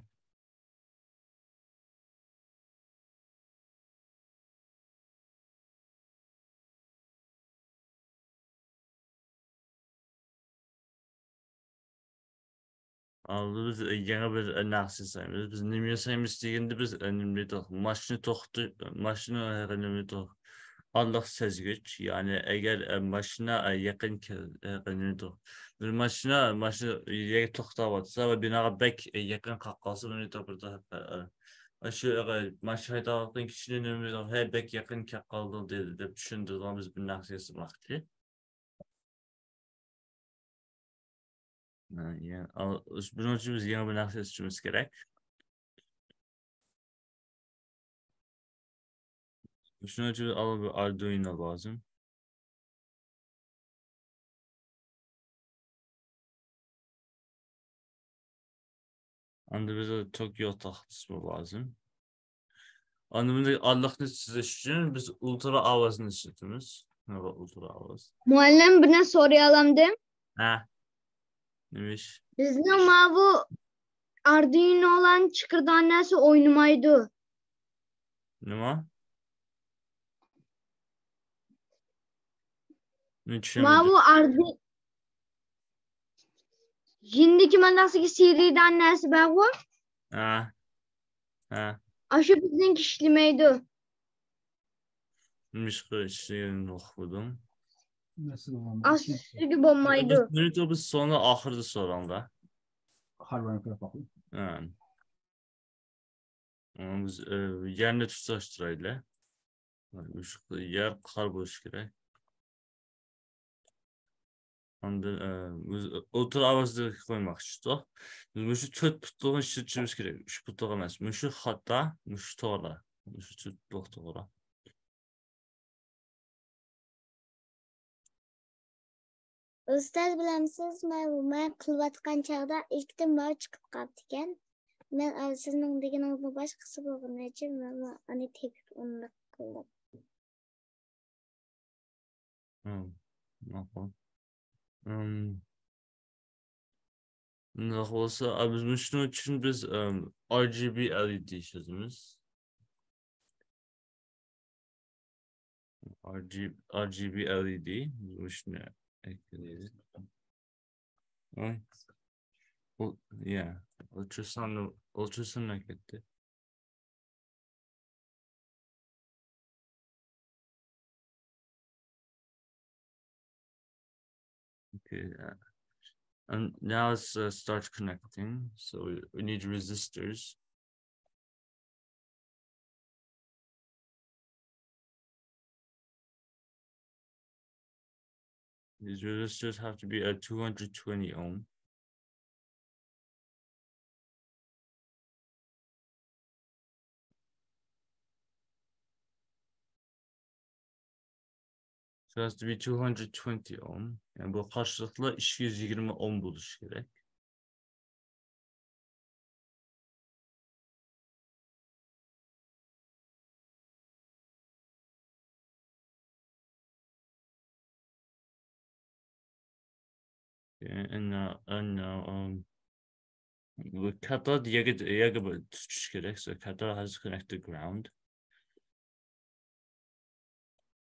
ئالدى بىز يېڭى بىر نەرسە ياسايمىز. بىز نېمە ياسايمىز دېگەندە، بىز نېمە دېدۇق؟ ماشىنا توختى-، ماشىنا نېمە دېدۇق؟ ئارىلىق سەزگۈچ. يەنى ئەگەر ماشىنا يېقىن كەل-، نېمە دېدۇق؟ بىر ماشىنا، ماشىنا يەرگە توختاۋاتسا ۋە بىناغا بەك يېقىن قاپ قالسا، نېمە دېدۇق؟ بىر، شۇ ماشىنا ھەيدەۋاتقان كىشىنى نېمە دېدۇق؟ ھەي، بەك يېقىن كەپ قالدىڭ دېدى، دەپ چۈشەندۈرىدىغان بىز بىر نەرسە ياسىماقچى. ھە، يەنى، ئا-، بۇنىڭ ئۈچۈن بىز يېڭى بىر نەرسە ياسىشىمىز كېرەك. شۇنىڭ ئۈچۈن بىز ئاۋۋال بىر ئاردۇينو لازىم. ئاندىن بىزگە توكيو تاختىسىمۇ لازىم. ئاندىن بۇنداق ئارىلىقنى سىزىش ئۈچۈن بىز ئۇلترا ئاۋازنى ئىشلىتىمىز. نېمە ئۇلترا ئاۋاز؟ مۇئەللىم، بىر نەرسە سورىيالامدىم؟ ھە. نېمە ئىش؟ بىزنىڭ ماۋۇ ئاردۇينولارنى چىقىرىدىغان نەرسە ئوينىمايدۇ. نېمە؟ مەن چۈشەنمىدىم. ماۋۇ ئاردۇ-، يېنىدىكى مانداقسىكى سىيرىدان نەرسە بارغۇ؟ ھە. ھە. ئاشۇ بىزنىڭكى ئىشلىمەيدۇ. نېمىشقا ئىشلىگىنىنى ئۇقمىدىم. ئاستىگە بولمايدۇ. بىز، بىز سوڭى ئاخىرىدا سوراڭدا. ھە. ئۇ بىز، ئە، يەرنى تۇتاشتۇرايلى. مۇشۇ يەر قار بولۇشى كېرەك. ئاندىن، ئە، بىز ئوتتۇرا ئاۋازدا قويماقچى تۇتۇق. بىز مۇشۇ تۆت پۇتلۇقنى ئىشلىتىشىمىز كېرەك. ئۈچ پۇتلۇق ئەمەس. مۇشۇ خاتا، مۇشۇ توغرا. مۇشۇ تۆت پۇتلۇق توغرا. ئۇستاز، بىلەمسىز، مەن، مەن قىلىۋاتقان چاغدا ئىشىكتىن ماۋۇ چىقىپ قاپتىكەن. مەن، ئە، سىزنىڭ دېگىنىڭىزنىڭ باشقىسى بولغىنى ئۈچۈن مەن ئۇنى تېپىپ ئۇنداق قىلدىم. ھىم، ماقۇل. ھىم. ئۇنداق بولسا، ئا، بىز مۇشۇنىڭ ئۈچۈن بىز، ئىم، ئار جى بى ئېل ئى دى يازىمىز. ئار جى، ئار جى بى ئېل ئى دى. مۇشۇنى ئەكىلىدۇ. ئاي. ئۇ، يا. ئۇلتراساننى، ئۇلتراساننى ئەكەتتى. Okay, uh, and now it's, uh, start connecting. So we, we need resistors. These resistors have to be at two hundred twenty ohm. So it has to be two hundred twenty ohm. يەنى بۇ قارشىلىقلار ئىككى يۈز يىگىرمە ئوم بولۇشى كېرەك. And now, and now, um, bu cathode يەرگە، يەرگە بىر تۇتۇش كېرەك. So cathode has to connect to ground.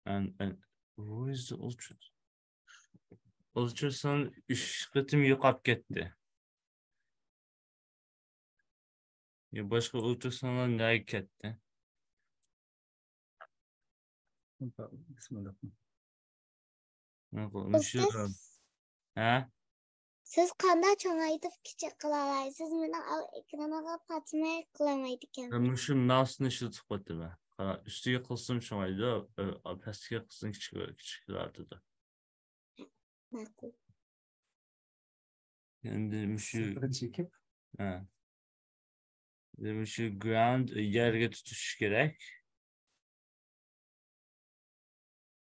And, and who is the ultra-, ئۇلتراسان ئۈچ قېتىم يوقاپ كەتتى. يا باشقا ئۇلتراسانلار نەگە كەتتى؟ ماقۇل، مۇشۇ، ئۇستاز، ھە؟ سىز قانداق چوڭايتىپ كىچىك قىلالايسىز؟ مېنىڭ ئەكرىنىغا پاتماي قىلالمايدىكەن. مەن مۇشۇ ماۋسنى ئىشلىتىپ قويدۇم. قارا، ئۈستىگە قىلسام چوڭايىدۇ، ئە، پەستىكىگە قىلسام كىچىك، كىچىكلىتىدۇ. ماقۇل. ئەمدى مۇشۇ، ھە. ئەمدى مۇشۇ ground يەرگە تۇتۇش كېرەك.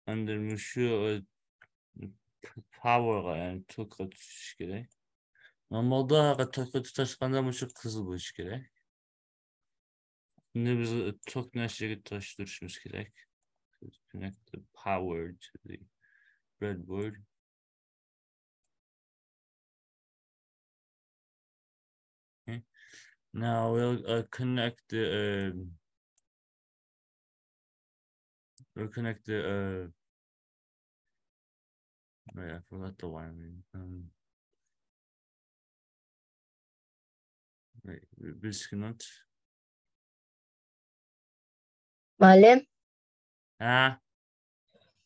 ئەمدى مۇشۇ، ئە، power غا، يەنى توكقا تۇتۇش كېرەك. نورمالدا توكقا تۇتاشقاندا مۇشۇ قىزىل بولۇشى كېرەك. بۇنى بىز توك نەشىگە تۇتاشتۇرۇشىمىز كېرەك. Connect the power to the breadboard. Okay. Now we'll, uh, connect the, um, we'll connect the, uh, wait, I forgot the wiring. Um, wait, بىر سېكۇنت. مۇئەللىم. ھە؟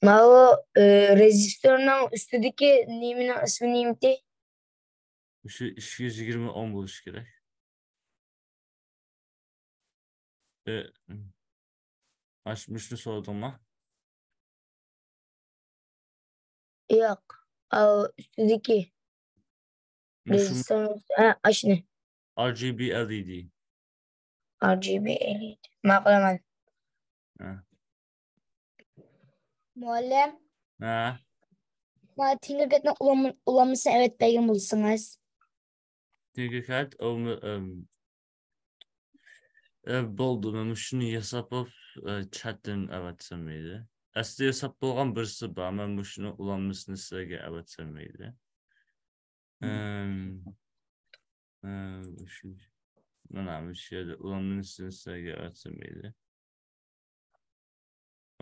ماۋۇ، ئى، رېزىستورنىڭ ئۈستىدىكى نېمىنىڭ ئىسمى نېمىتى؟ مۇشۇ ئىككى يۈز يىگىرمە ئوم بولۇشى كېرەك. ئى، ئاش-، مۇشۇنى سورىدىڭمۇ؟ ياق. ئاۋۇ ئۈستىدىكى. مۇشۇ رېزىستور، ھە، ئاشۇنى. ئار جى بى ئېل ئى دى. ئار جى بى ئېل ئى دى. ماقۇل ئەمەل. ھە. مۇئەللىم. ھە. مانا تىنكېرپەدنىڭ ئۇلانما-، ئۇلانمىسىنى ئەۋەتىپ بەرگەن بولسىڭىز. تىنكېرپەد، ئۇ، ئەم، ئە، بولدى، مەن مۇشۇنى ياساپ ئېلىپ، ئە، چاتتىن ئەۋەتسەم مەيلى. ئەسلى ياساپ بولغان بىرسى بار. مەن مۇشۇنىڭ ئۇلانمىسىنى سىلەرگە ئەۋەتسەم مەيلى. ئەم، ئەم، شۇ، مانا مۇشۇ يەردە ئۇلانمىسىنى سىلەرگە ئەۋەتسەم مەيلى.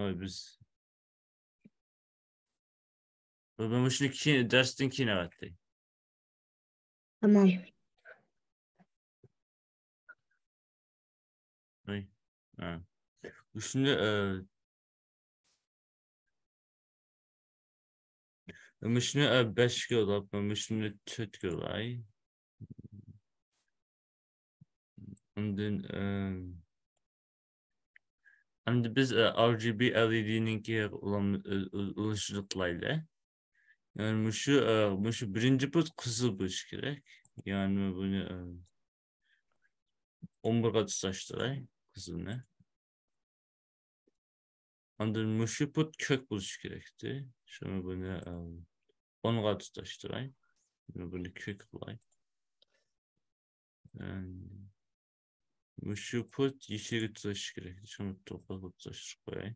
ھوي، بىز، ۋە مەن مۇشۇنى كېيىن، دەرستىن كېيىن ئەۋەتتى. تامام. ھوي. ھە. مۇشۇنى، ئە، مۇشۇنى، ئە، بەشكە ئۇلاپ، مۇشۇنى تۆتكە ئۇلاي. ئاندىن، ئە، ئەمدى بىز، ئە، ئار جى بى ئەل ئى دى نىڭكى ئۇلان-، ئۇ-، ئۇ-، ئۇلىشىنى قىلايلى. يەنى مۇشۇ، ئە، مۇشۇ بىرىنچى پۇت قىزىل بولۇشى كېرەك. يەنى بۇنى، ئە، ئون بىرگە تۇتاشتۇراي، قىزىلنى. ئاندىن مۇشۇ پۇت كۆك بولۇشى كېرەكتى. شۇڭا بۇنى، ئە، ئونغا تۇتاشتۇراي. بۇنى كۆك قىلاي. ئەم، مۇشۇ پۇت يېشىلگە تۇتىشى كېرەك. شۇنى توققۇزغا تۇتاشتۇرۇپ قوياي.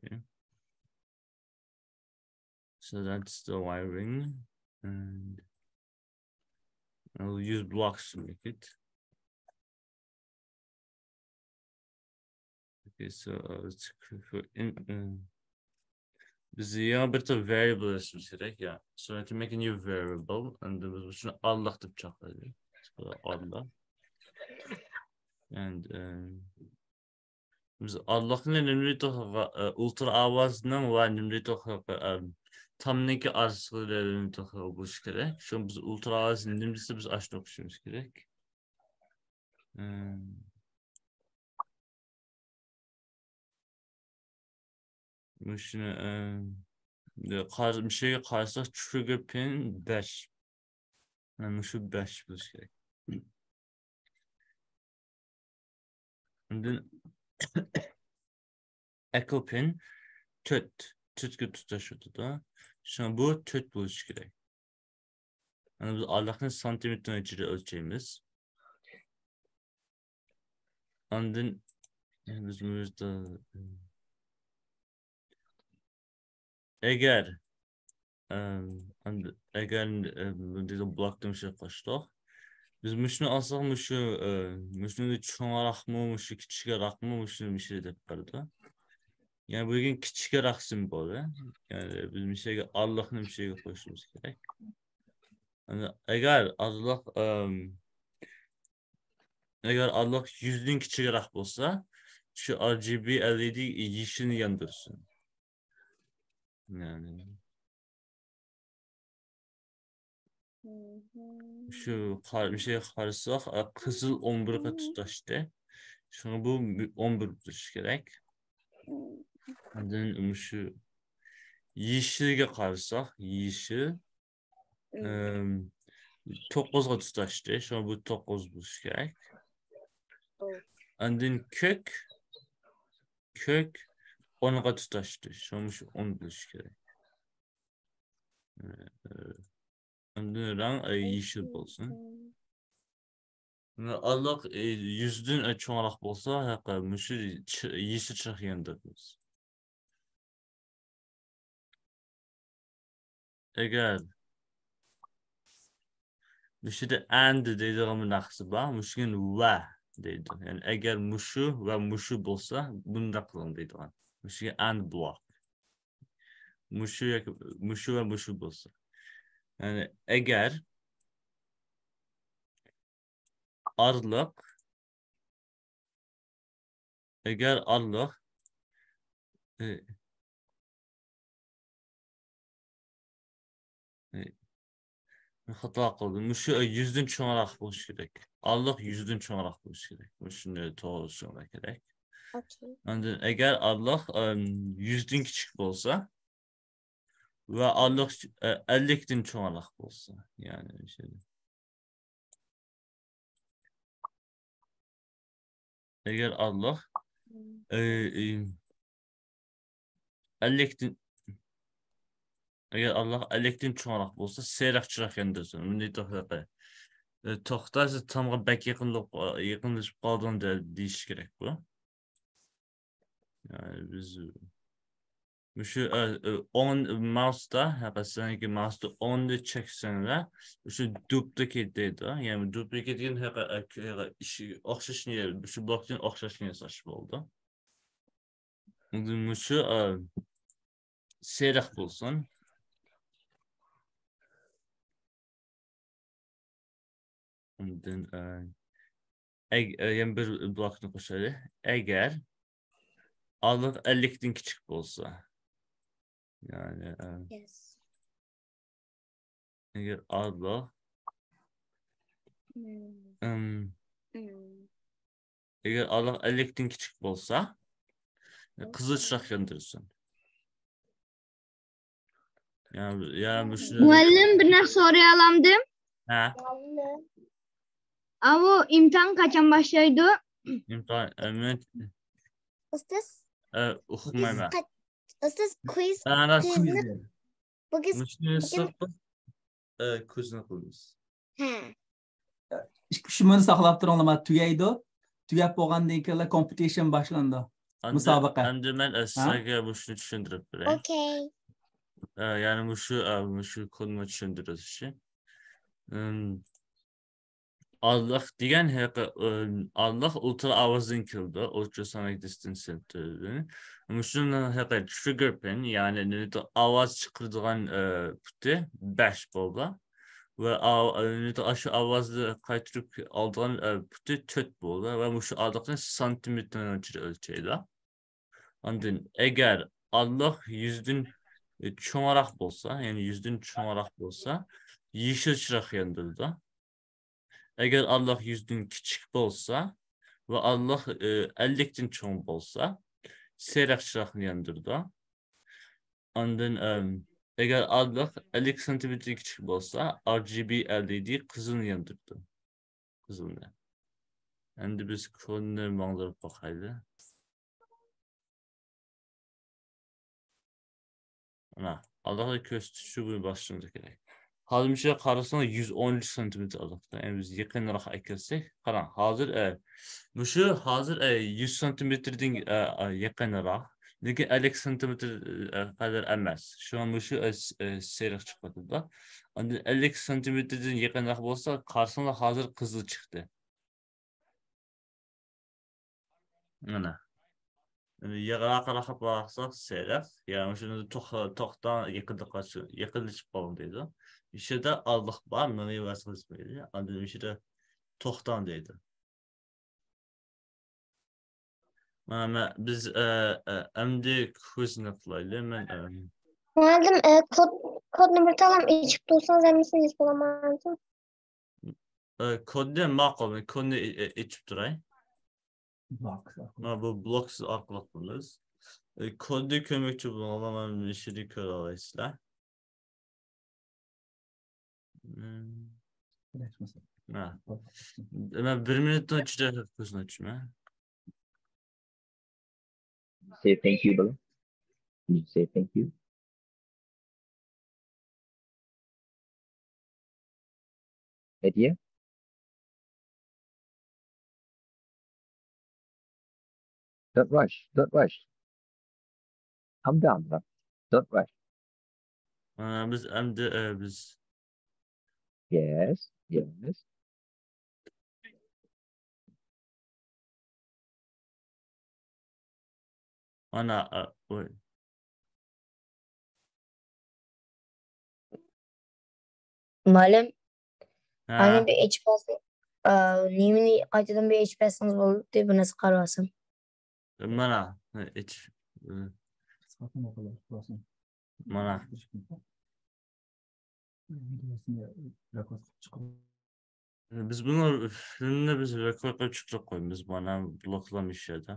Okay. So that's the wiring. And I'll use blocks to make it. Okay, so, uh, it's for in, uh, بىز يېڭى بىر تال variable يازىمىز كېرەك، يا. So I can make a new variable, and then بىز شۇنى ئارىلىق دەپ چاقىرايلى. ئارىلىق. And, um, بىز ئارىلىقنى نېمىلىتوخ، ئە، ئۇلترا ئاۋازنىڭ ۋە نېمىلىتوخ، ئە، تامنىڭكى ئارىسىدا نېمىلىتوخ بولۇشى كېرەك. شۇ بىز ئۇلترا ئاۋاز نېمە دېسە، بىز ئاشۇنى ئوقۇشىمىز كېرەك. ئە، مۇشۇنى، ئە، قار-، مۇشۇ يەرگە قارىساق، trigger pin بەش. مانا مۇشۇ بەش بولۇشى كېرەك. ئاندىن echo pin تۆت، تۆتكە تۇتاشتۇرىدۇ. شۇڭا بۇ تۆت بولۇشى كېرەك. ئەنە بىز ئارىلىقنى سانتىمېتىرنىڭ ئىچىدە ئۆلچەيمىز. ئاندىن بىز مۇشتا، ئەگەر، ئەم، ئەمدى ئەگەر، ئەم، بۇنداق بلاكنى مۇشۇ قوشتۇق. بىز مۇشۇنى ئالساق، مۇشۇ، ئە، مۇشۇنى چوڭراقمۇ، مۇشۇ كىچىكراقمۇ، مۇشۇنى مۇشۇ دەپ بەردى. يەنى بۇ يەرگە كىچىكراق سىمۋول، يەنى بىز مۇشۇ يەرگە ئارىلىقنى مۇشۇ يەرگە قويۇشىمىز كېرەك. ئەگەر ئارىلىق، ئەم، ئەگەر ئارىلىق يۈزدىن كىچىكراق بولسا، شۇ ئار جى بى ئەل ئى دى يېشىلنى ياندۇرسۇن. يەنى مم. شۇ قار-، بىر شەيگە قارىساق، ئە، قىزىل ئون بىرگە تۇتاشتى. شۇڭا بۇ ئون بىر بولۇشى كېرەك. ئاندىن مۇشۇ يېشىلگە قارىساق، يېشىل، مم. ئەم، توققۇزغا تۇتاشتى. شۇڭا بۇ توققۇز بولۇشى كېرەك. ئوي. ئاندىن كۆك، كۆك ئونغا تۇتاشتى. شۇڭا مۇشۇ ئون بولۇشى كېرەك. ئاندىن رەڭ، ئە، يېشىل بولسۇن. ئارىلىق، ئە، يۈزدىن، ئە، چوڭراق بولسا، ھەققە مۇشۇ چى-، يېشىل چىراغ ياندۇرىمىز. ئەگەر مۇشۇدا ئەند دەيدىغان بىر نەرسە بار، مۇشۇگە ۋە دەيدۇ. يەنى ئەگەر مۇشۇ ۋە مۇشۇ بولسا، بۇنداق قىلىڭ دەيدىغان. مۇشۇگە ئەند بلاك. مۇشۇ ياكى مۇشۇ ۋە مۇشۇ بولسا. يەنى ئەگەر ئارىلىق، ئەگەر ئارىلىق، ئى، ئى، خاتا قىلدىم. مۇشۇ يۈزدىن چوڭراق بولۇشى كېرەك. ئارىلىق يۈزدىن چوڭراق بولۇشى كېرەك. مۇشۇنى توغرا چۈشىنىشىڭلار كېرەك. ئوكەي. ئاندىن ئەگەر ئارىلىق، ئەم، يۈزدىن كىچىك بولسا، ۋە ئارىلىق، ئە، ئەللىكتىن چوڭراق بولسا، يەنى شۇ. ئەگەر ئارىلىق، ئە، ئە، ئەللىكتىن، ئەگەر ئارىلىق ئەللىكتىن چوڭراق بولسا، سېرىق چىراغ ياندۇرسۇن. بۇنى توختاپ، ئە، توختا، سىز تامغا بەك يېقىنلىق-، يېقىنلىشىپ قالدىڭ دە-، دېيىش كېرەك بۇ. يەنى بىز مۇشۇ، ئە، ئە، ئوڭ ماۋستا، ھەقىقەتەنكى ماۋستا ئوڭنى چەكسەڭلار، مۇشۇ دۇپلىكېت دەيدۇ. يەنى دۇپلىكېت دېگەن ھەقىقەت، ھەقىقەت ئىش ئوخشاشنى، مۇشۇ بلوكتىن ئوخشاشنى ياساش بولىدۇ. ئاندىن مۇشۇ، ئە، سېرىق بولسۇن. ئاندىن، ئە، ئەگ-، ئە، يەنە بىر بلوكنى قوشايلى. ئەگەر ئارىلىق ئەللىكتىن كىچىك بولسا، يەنى، ئە، Yes. ئەگەر ئارىلىق، Hmm. ئىم، Hmm. ئەگەر ئارىلىق ئەللىكتىن كىچىك بولسا، قىزىل چىراغ ياندۇرسۇن. يا، يا، مۇشۇ مۇئەللىم، بىر نەرسە سورىيالامدىم؟ ھە. ئاۋۇ ئىمتىھان قاچان باشلايدۇ؟ ئىمتىھان، ئە، مەن ئۇستاز، ئە، ئۇقمايمەن. قاچ-، ئۇستاز، كويز، ئانا، كويزنى كويز. بۈگۈن، مۇشۇنى بۈگۈن سوقۇپ، ئە، كويزنى قىلىمىز. ھە. ئىككى، ئۈچ مىنۇت ساقلاپ تۇرۇڭلار، ما تۈگەيدۇ. تۈگەپ بولغاندىن كېيىنلا كومپېتىشن باشلىنىدۇ. ئەمدى، مۇسابىقە. ئەمدى مەن، ئە، ھە؟ سىلەرگە مۇشۇنى چۈشەندۈرۈپ بېرەي. ئوكەي. ئە، يەنى مۇشۇ، ئە، مۇشۇ كودنى چۈشەندۈرۈش ئۈچۈن. ئىم، ئارىلىق دېگەن ھەققى، ئىم، ئارىلىق ئۇلترا ئاۋازدىن كېلىدۇ، ئۇلتراسونىك دىستانس سېنتىردىن. مۇشۇنىڭ ھەققى ترىگگېر پىن، يەنى نۆۋەتتە ئاۋاز چىقىرىدىغان، ئە، پۇتى بەش بولىدۇ. ۋە ئاۋ-، ئاشۇ ئاۋازنى قايتۇرۇپ ئالىدىغان، ئە، پۇتى تۆت بولىدۇ ۋە مۇشۇ ئارىلىقنى سانتىمېتىرنىڭ ئىچىدە ئۆلچەيدۇ. ئاندىن ئەگەر ئارىلىق يۈزدىن، ئە، چوڭراق بولسا، يەنى يۈزدىن چوڭراق بولسا، يېشىل چىراغ ياندۇرىدۇ. ئەگەر ئارىلىق يۈزدىن كىچىك بولسا ۋە ئارىلىق، ئە، ئەللىكتىن چوڭ بولسا، سېرىق چىراغنى ياندۇرىدۇ. ئاندىن، ئەم، ئەگەر ئارىلىق ئەللىك سانتىمېتىر كىچىك بولسا، ئار جى بى ئەل ئى دى قىزىلنى ياندۇرىدۇ. قىزىلنى. ئەمدى بىز كودنى ماڭدۇرۇپ باقايلى. مانا، ئالدىغا كۆرسىتىش شۇ بويىچە باشلىشىمىز كېرەك. ھازىر مۇشۇ قارىسىڭىز، يۈز ئون ئۈچ سانتىمېتىر ئازاقتا. يەنى بىز يېقىنراق ئەكەلسەك، قاراڭ، ھازىر، ئە، مۇشۇ ھازىر، ئە، يۈز سانتىمېتىردىن، ئە، ئە، يېقىنراق، لېكىن ئەللىك سانتىمېتىر، ئە، قەدەر ئەمەس. شۇڭا مۇشۇ، ئە، س-، ئە، سېرىق چىقىۋاتىدۇ. ئاندىن ئەللىك سانتىمېتىردىن يېقىنراق بولسا، قارىساڭلار، ھازىر قىزىل چىقتى. مانا. ياقىراقراق باقساق سېرىق، يەنى شۇنى توخ-، توختاڭ، يېقىنلىققا، يېقىنلىشىپ قالدى دەيدۇ. ئىچىدە ئارىلىق بار، مېڭىۋەرسىڭىز بولىدۇ. ئاندىن ئىچىدە توختاڭ دەيدۇ. مانا، مە-، بىز، ئە، ئە، ئەمدى كويزنى قىلايلى. مەن، ئە، مۇئەللىم، ئە، كود، كودنى بىر تالام ئېچىپ تۇرسىڭىز، ھەممىسىنى يېزىپ بولامدىم؟ ئە، كودنى ماقۇل، كودنى ئې-، ئېچىپ تۇراي. بلوكس ئارقىلىق. ھە، بۇ بلوكس ئارقىلىق قىلىمىز. ئە، كودنى كۆرمەكچى بولغانلار مانا مۇشۇنى كۆرەلەيسىلەر. مم. ھە. مەن بىر مىنۇتنىڭ ئىچىدە كۆزنى ئاچىمەن. Say thank you, بولۇڭ. Say thank you. Right here. Don't rush, don't rush. Calm down, bro. Don't rush. مانا بىز ئەمدى، ئە، بىز Yes, yes. مانا، ئە، ۋاي. مۇئەللىم، ھە. ئانى بىر ئېچىپ بەرسەڭ، ئە، نېمىنى قايتىدىن بىر ئېچىپ بەرسىڭىز بولدى، بىر نەرسە قارىۋالسام. مانا، ئېچىپ، ئە. مانا. بىز بۇنى فىلىمنى بىز رېكورد قىلىپ چىقىرىپ قويىمىز، مانا بۇ رېكلام ئىش يەردە.